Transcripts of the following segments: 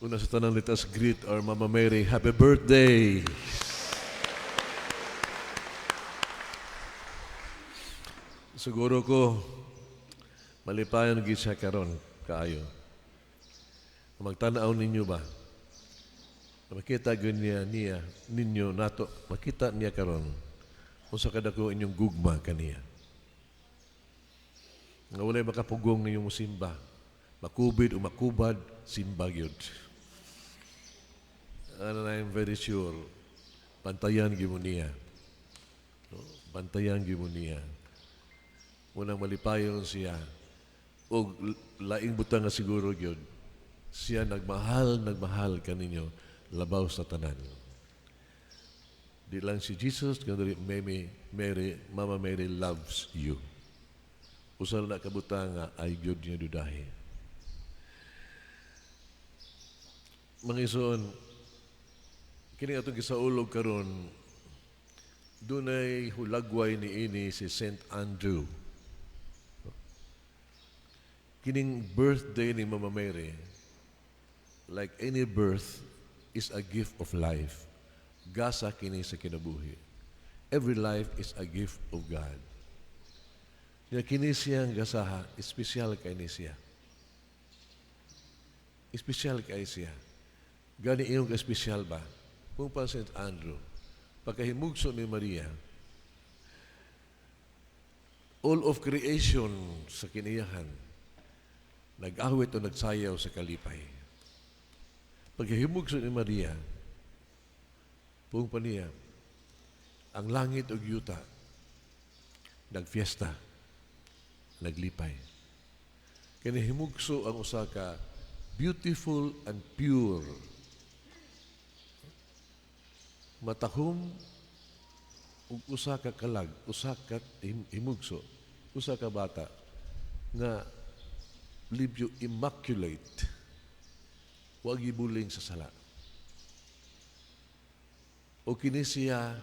Una sa tanan, let us greet our Mama Mary. Happy birthday! Siguro ko, malipayon gyud siya karon kaayo. Magtanaw ninyo ba? Makita gyud niya ninyo nato, makita niya karon unsa kadako inyong gugma kaniya. Nga walay makapugong ninyong simba. Makubid o makubad, simba gyud. And I'm very sure, bantayan gyud mo niya. No? Bantayan gyud mo niya. Unang malipayon siya. O laing butang nga siguro gyud. Siya nagmahal, nagmahal kaninyo labaw sa tanan. Di lang si Jesus, kundi Mary, Mary, Mama Mary loves you. Usa na kabutang nga ay gyud niya dudahi. Mga isuon, kini atong gisaulog karon, dunay hulagway ni ini si Saint Andrew. Kining birthday ni Mama Mary, like any birth, is a gift of life. Gasa kini sa kinabuhi. Every life is a gift of God. Nga kini siyang gasaha, espesyal kay ni siya. Espesyal kay siya. Gani iyong espesyal ba? Kung pa St. Andrew, pagkahimugso ni Maria, all of creation sa kiniyahan, nag-awit o nagsayaw sa kalipay. Pagkahimugso ni Maria, buong pa niya, ang langit ug yuta, nagfiesta, naglipay. Kini himugso ang usa ka beautiful and pure, matahom ug usa ka kalag, usa ka himugso, usa ka bata nga libyo, immaculate, wa gibuling sa sala. O kini siya,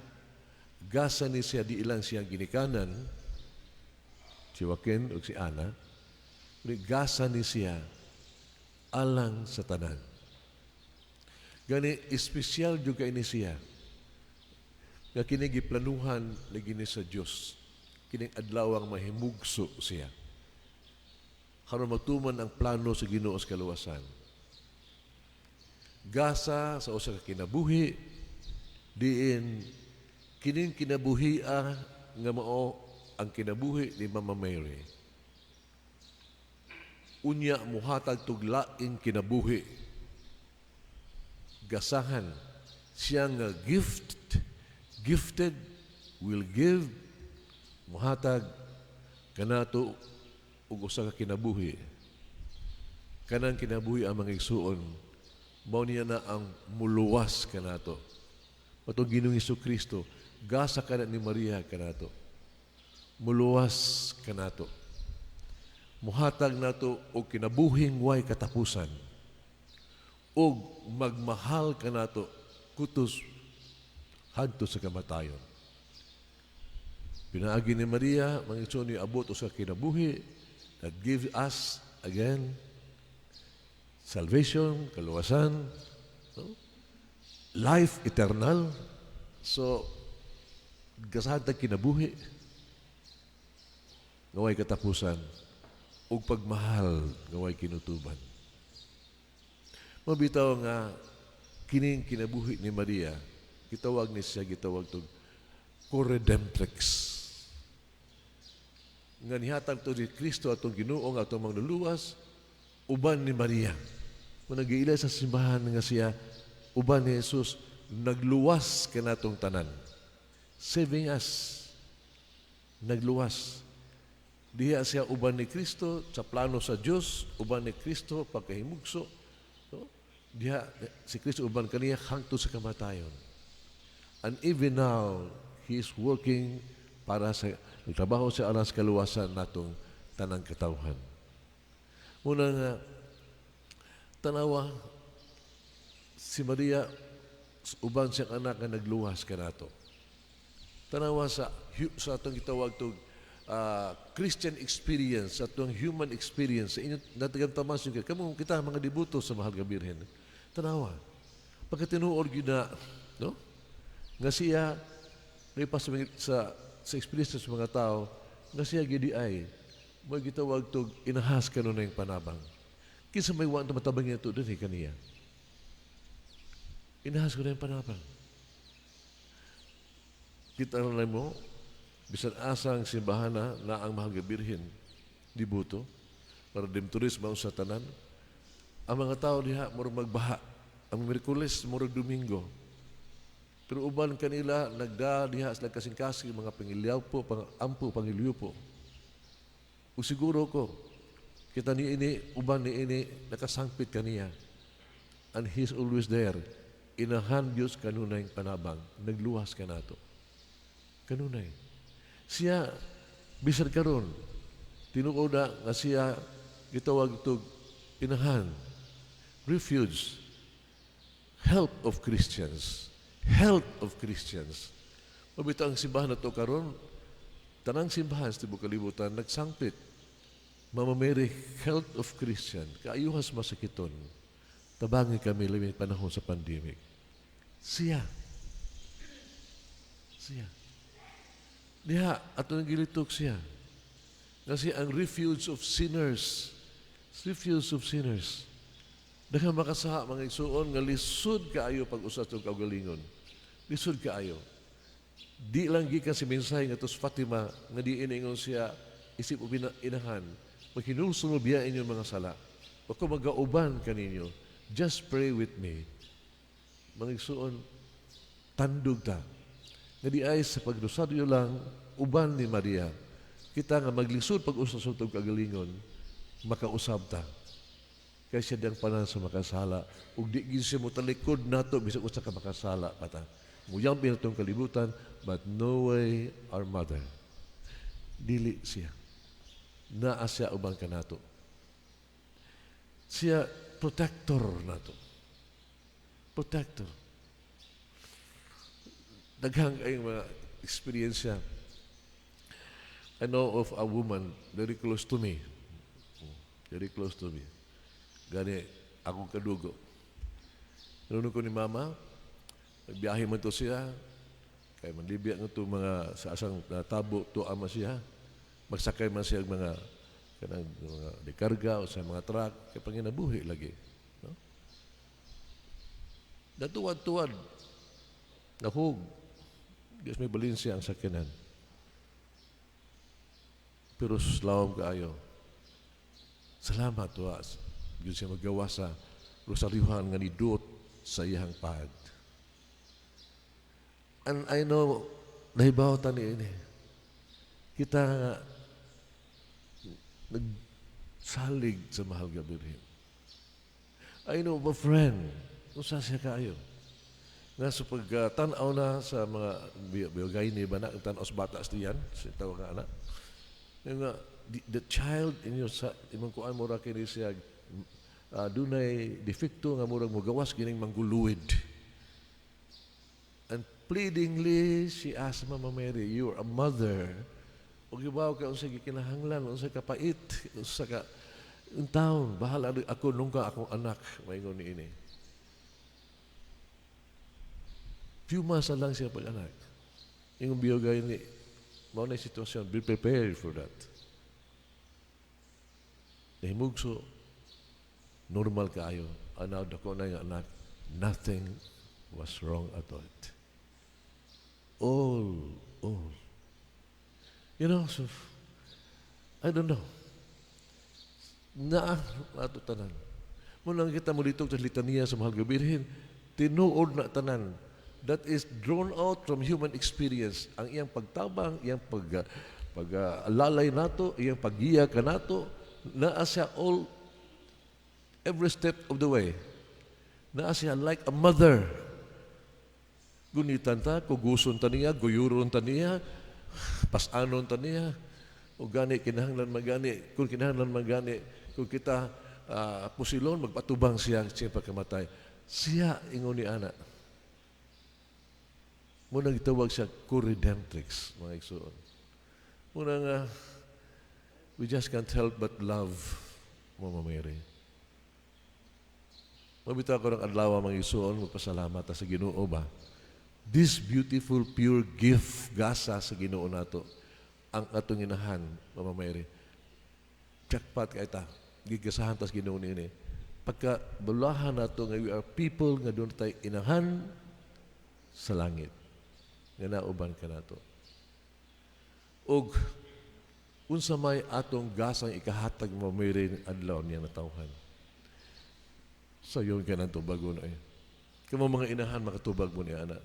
gasa ni siya di ilang siyang ginikanan, si Joaquin ug si Ana, gasa ni siya alang sa tanan. Gani espesyal jud kay ni siya nga kini giplanuhan lagi ni sa Dios kining adlaw ang mahimugso siya aron matuman ang plano sa Ginoo sa kaluwasan. Gasa sa usa ka kinabuhi diin kining kinabuhia nga mao ang kinabuhi ni Mama Mary. Unya muhatag tuglaing kinabuhi. Gasahan siya nga gift, gifted, will give, muhatag kanato og usa ka kinabuhi. Kanang kinabuhi ang mga igsuon, mao niya na ang muluwas kanato. Patong Ginoong Kristo, gasa kana ni Maria kanato. Muluwas kanato. Muhatag nato og kinabuhing way katapusan. Og magmahal kanato kutos hadto sa kamatayon. Pinaagi ni Maria, mga igsoon, abot sa kinabuhi that give us again salvation, kaluwasan, no? Life eternal. So, gasahan tag kinabuhi nga way katapusan ug pagmahal nga way kinutuban. Mabitaw nga kining kinabuhi ni Maria, gitawag ni siya, gitawag tog co-redemptrix. Nga nihatag to ni Kristo atong Ginoo nga atong mangluluwas uban ni Maria. Kung nagiila sa simbahan nga siya uban ni Jesus nagluwas kanatong tanan. Saving us. Nagluwas. Diha siya uban ni Kristo sa plano sa Dios, uban ni Kristo pagkahimugso. No? Diha si Kristo uban kaniya hangtod sa kamatayon. And even now, He is working para sa nagtrabaho sa alang sa kaluwasan natong tanang katawhan. Muna nga, tanawa, si Maria, uban siyang anak nga nagluwas kanato. Tanawa sa atong gitawag tog Christian experience, sa atong human experience, sa inyong natagantamas yung kamo kita mga deboto sa Mahal nga Birhen. Tanawa. Pagkatinuod gyud na, no? Nga siya naipas sa experience sa mga tao, nga siya gidi ay may gitawag tog inahas kanunayng panabang. Kinsa may wa matabang ito dinhi kaniya. Inahas kanunayng panabang. Kita na mo, bisan asang simbahana na ang Mahal nga Birhen, dibuto, para Redemptorist mao sa tanan. Ang mga tao diha murag magbaha. Ang Miyerkules murag Domingo. Pero uban kanila nagda diha sila kasing-kasing mga pangilyaw po, pang ampo, pangilyo po. O siguro ko, kita ni ini, uban ni ini, nakasangpit kaniya. And He's always there. Inahan Diyos kanunayng panabang. Nagluwas kanato. Kanunay. Siya, bisan karon, tinuod na nga siya gitawag tog inahan, refuge, help of Christians, health of Christians. Mabito ang simbahan na to karon, tanang simbahan sa tibok kalibutan nagsangpit. Mama Mary, health of Christian, kaayuhas masakiton. Tabangi kami labi panahon sa pandemic. Siya. Siya. Diha, ato nang gilitok siya. Kasi ang refuge of sinners. Refuge of sinners. Daghang makasaha, mga igsuon, nga lisod kaayo pag-usab sa kaugalingon. Lisod kaayo. Di lang gikan si mensahe nga sa Fatima nga di iningon siya isip o inahan. Maghinulsol mo biya inyong mga sala. Ako magauban kaninyo. Just pray with me. Mga igsuon, tandog ta. Nga di ay sa pagrosaryo lang, uban ni Maria. Kita nga maglisod pag-usab sa atong kagalingon, makausab ta. Kaya siya diyang panan sa makasala. Ug di gid siya motalikod nato bisag usa ka makasala pa ta. Muyambi na tong kalibutan, but no way our mother. Dili siya. Naa siya uban kanato. Siya protector nato. Protector. Daghang kayong mga eksperyensya. I know of a woman very close to me. Very close to me. Gani, akong kadugo. Nunong ko ni Mama, nagbiyahe man to siya, kay manlibya nga to mga sa asang natabo to ama siya, magsakay man siya og mga kanang mga dekarga o sa mga truck, kay panginabuhi lagi. No? Natuwad-tuwad, nahug, Diyos may Valencia ang sakyanan. Pero lawom kaayo. Salamat was. Diyos siya magawa sa rosaryuhan nga nidot sa iyang pad. And I know, nahibaw ta ni ini. Kita nga nagsalig sa Mahal nga Birhen. I know of a friend, usa siya kaayo. Nga sa pagtanaw na sa mga biyogay ni ba na, ang tanaw sa bata sa diyan, sa tawag nga anak. Nga, the child in your sa imong kuan mura kini siya dunay defekto nga murag mogawas kining mangguluid. And pleadingly she asked Mama Mary, "You are a mother. Ug ibaw ka unsa gikinahanglan, unsa kapait, unsa ka in town, bahala ako nungka akong anak," maingon ni ini. Few months na lang siya pag-anak. Ingong biyogay ni, mao na yung sitwasyon, be prepared for that. Nahimugso, normal kaayo. Anaw, dako na yung anak, nothing was wrong at all. All, all. So, I don't know. Naa, ato tanan. Muna kita mo dito sa litaniya sa Mahal nga Birhen, tinuod na tanan. That is drawn out from human experience. Ang iyang pagtabang, iyang pag alalay nato, iyang paggiya kanato, naa siya all, every step of the way. Naa siya like a mother. Gunitan ta, kuguson ta niya, guyuron ta niya, pasanon ta niya, o gani kinahanglan magani, kung kinahanglan magani, kung kita pusilon, magpatubang siya siya pagkamatay. Siya ingon ni ana. Muna gitawag siya co-redemptrix, mga igsoon. Muna nga, we just can't help but love Mama Mary. Mabitaw ko ng adlaw, mga igsoon, magpasalamat ta sa Ginoo ba. This beautiful pure gift, gasa sa Ginoo nato ang atong inahan, Mama Mary. Jackpot kay ta. Gigasahan tas Ginoo niini. Pagka bulahan nato nga we are people nga duna tay inahan sa langit nga nauban ka nato. Ug unsa may atong gasang ikahatag, Mama Mary, adlaw niya natawhan? Sayon ka ng tubagon ay. Kamo mga inahan, makatubag mo ni ana.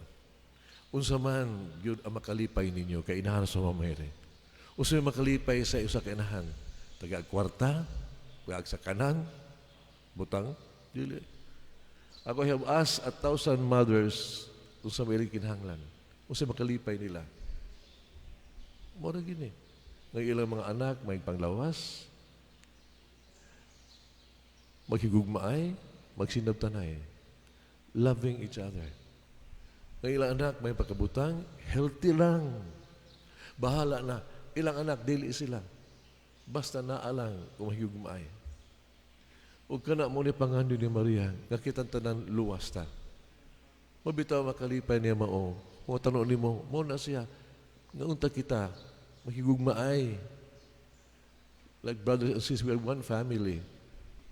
Unsa man gyud ang makalipay ninyo kay inahan sa Mama Mary? Unsa may makalipay sa usa ka inahan? Taga kwarta, taga sa kanan, butang, dili. Ako, I have asked 1,000 mothers unsa may ilang kinahanglan. Unsa makalipay nila? Mao ra gini. Nga ilang mga anak may panglawas, maghigugmaay, magsinabtanay, loving each other. Nga ilang anak may pagkabutang, healthy lang. Bahala na. Ilang anak, dili sila. Basta naa lang kung mahigugmaay. Ug kana mo ni pangandoy ni Maria, nga kitang tanan luwas ta. Mabitaw makalipay niya mao. Kung tanong nimo, mo na siya, nga unta kita, mahigugmaay. Like brothers and sisters, we are one family.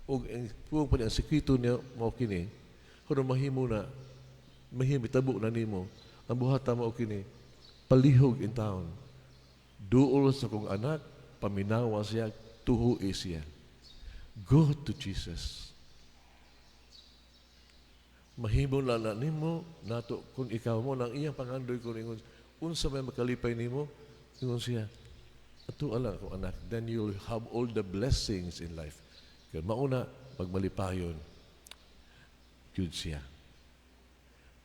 Ug ang puwang pa niya, ang sekreto niya mao kini. Kung mahimo na, mahimo tabo na nimo, ang buhata mao kini, palihog in town. Duol sa kong anak, paminawa siya, tuhui siya. Go to Jesus. Mahimo na nimo nato kung ikaw mo nang iyang pangandoy ko ingon unsa may makalipay nimo, ingon siya, ato lang ako anak, then you'll have all the blessings in life, kay mauna magmalipayon gyud siya.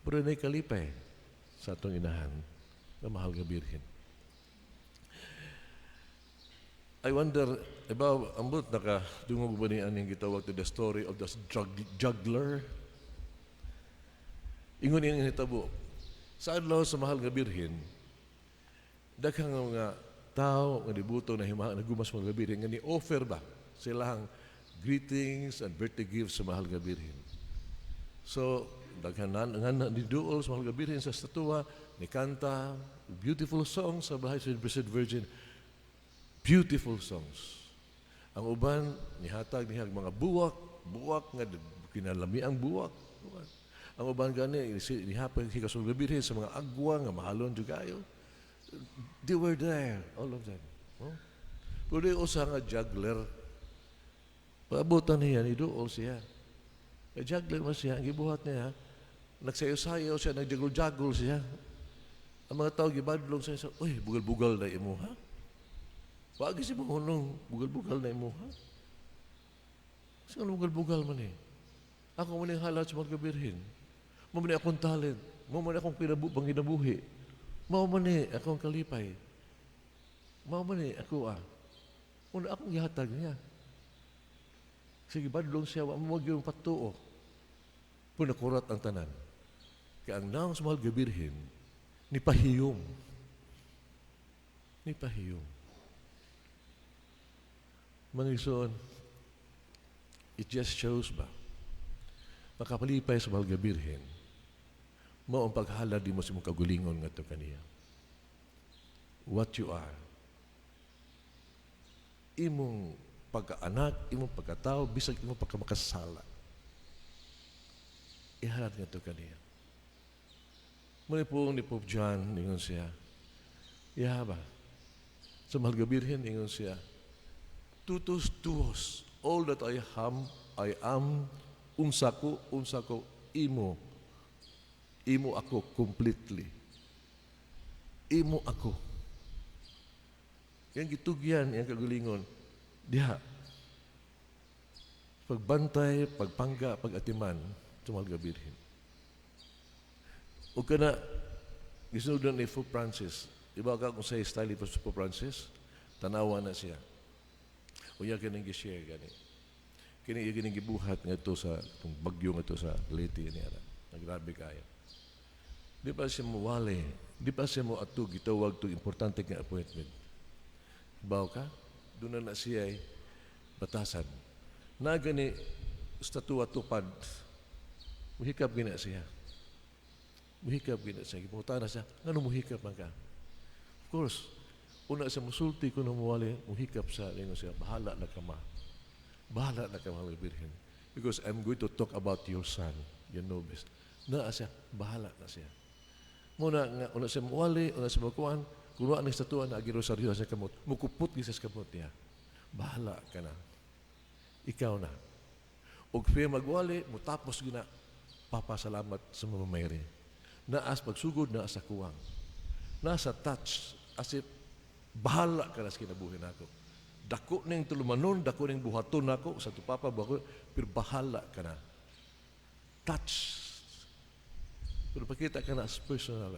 Pero nay kalipay sa atong inahan na mahal nga Birhen. I wonder, iba, ambot naka dungog ba ni aning gitawag to the story of the drug, juggler? Ingon niyang hitabo. Sa adlaw sa mahal nga Birhen, daghang mga tao nga dibuto na hima nagumas mga Birhen nga ni offer ba silang greetings and birthday gifts sa mahal nga Birhen. So, daghan na nga na niduol sa mahal nga Birhen sa statua, ni kanta beautiful songs sa bahay sa Blessed Virgin. Beautiful songs. Ang uban nihatag nihag mga buwak, buwak nga kinalami ang buwak. Ang uban gani nihapon hikas sa Birhen sa mga agwa nga mahalon jud kayo. They were there, all of them. No? Pero di usa nga juggler. Paabutan niya, ni duol siya. Kay juggler man siya, ang gibuhat niya, nagsayo-sayo siya, nagjagol-jagol siya. Ang mga tao gibadlong siya, "Uy, bugal-bugal na imo, ha? Wagi si hunong, bugal-bugal na imo, ha? Kasi ano bugal-bugal man eh? Ako man yung halat sa mga Birhen. Mao man akong talent. Mao man akong panginabuhi. Mao man eh akong kalipay. Mao man eh ako ah. Una akong gihatag niya." Sige, badlong siya, wa mo yung patuo. Punakurat ang tanan. Kaya ang naong sa mahal nga Birhen, ni pahiyom. Ni pahiyom. Mga igsoon, it just shows ba, makapalipay sa mahal nga Birhen, mao ang paghalad mo sa imong kagulingon ngadto kaniya. What you are. Imong pagkaanak, imong pagkatao, bisag imong pagkamakasala. Ihalad ngadto kaniya. Muna po ni Pope John, ingon siya, Iha ba? Sa mahal nga Birhen, ingon siya, "Totus tuos, all that I am, unsa ko, imo, imo ako completely. Imo ako." Yang gitugyan, yang kagulingon, diha, pagbantay, pagpangga, pagatiman, sa mahal nga Birhen. O kana, gisunod na ni Pope Francis, iba ka kung sa style ni Pope Francis, tanawa na siya. Unya kining gi-share gani. Kini iya kining gibuhat ngadto sa itong bagyo ngadto sa Leyte niya na. Nagrabe kaayo. Di pa siya mo wali, di pa siya mo ato gitawag to importante nga appointment. Baw ka? Doon na na siya ay batasan. Na gani statua tupad. Muhikap gina siya. Muhikap gina siya. Gipangutana siya, "Ngano muhikap man ka?" Of course, una sa musulti ko na muwali, muhikap sa, lingon siya, "Bahala na ka, ma. Bahala na ka, Mahal Birhen. Because I'm going to talk about your son, you know best." Naa siya, bahala na siya. Muna nga, una siya muwali, una siya mukuan, kuno ang estatua na agi rosaryo sa kamot, mukupot gi sa kamot niya. "Bahala ka na. Ikaw na." Ug siya magwali, mutapos gina, "Papasalamat sa Mama Mary." Naas pagsugod, naa sa kuwang. Nasa touch, as if, bahala ka na sa kinabuhi nako. Dako ning tulumanon, dako ning buhaton nako, sa tu papa buhaton, pero bahala ka na. Touch. Pero pakita ka na as personal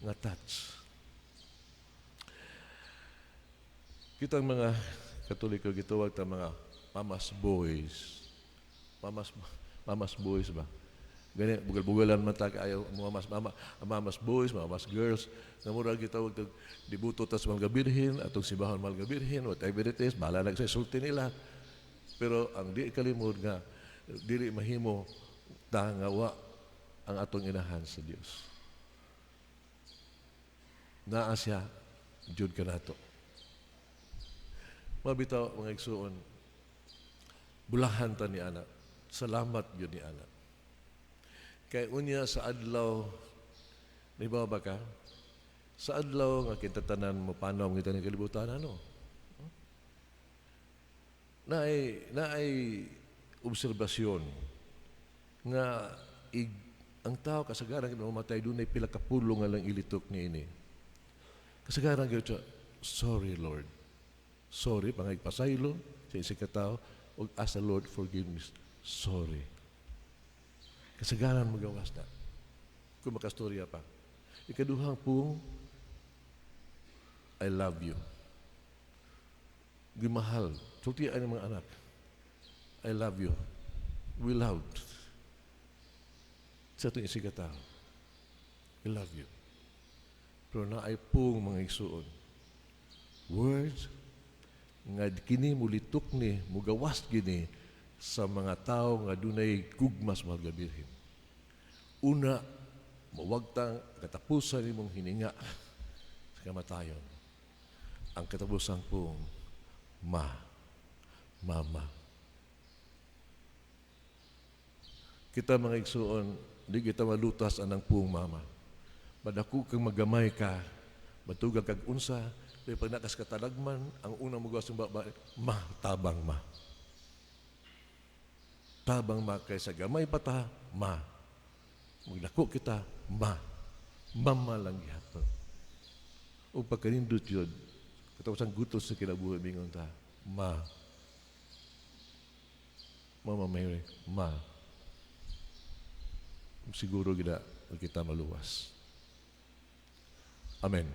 nga touch. Kitang mga Katoliko, gitawag ta mga mama's boys. Mama's boys ba? Gani bugal-bugalan man ta kaayo mga mama, mama's boys, mama's girls. Nga mura gitawag tag dibuto ta sa mga birhen, atong simbahan Mahal nga Birhen, whatever it is, bahala na sa sulti nila. Pero ang di kalimod nga dili mahimo ta nga wa ang atong inahan sa Dios. Naa siya jud kanato. Mabitaw, mga igsuon, bulahan ta ni ana. Salamat gyud ni ana. Kay unya sa adlaw, di ba ba ka? Sa adlaw nga kita tanan mo panaw kita ni kalibutan, ano? Naay obserbasyon nga ang tao kasagaran kung mamatay, dunay pila ka pulong nga lang ilitok ni ini. Kasagaran gyud siya, "Sorry, Lord." Sorry, pangaypasaylo sa isang katao, ug ask the Lord forgive me. Sorry. Kasagaran magawas na. Kung makastorya pa. Ikaduhang pung, "I love you." Gimahal. Sultian ng mga anak. "I love you." We loved. Sa itong isang katao. "We love you." Pero naay pung, mga igsuon. Words nga kini mulitok ni, mugawas gini sa mga tao nga dunay gugma sa Mahal nga Birhen. Una, mawagtang katapusan nimong hininga sa kamatayon. Ang katapusan pong ma, mama. Kita, mga igsuon, di kita malutas anang pung mama. Madako kang magamay ka, matugag kag unsa, pero pag nakas katalagman, ang unang magawas ng baba, "Ma, tabang, ma. Tabang, ma," kaysa gamay pa ta, ma. Magdako kita, ma. Mama lang gihapon. O pagkanindot yun, katapos ang gutos sa kinabuhi, mingon ta, "Ma." Mama Mary, ma. Siguro gina kita maluwas. Amen.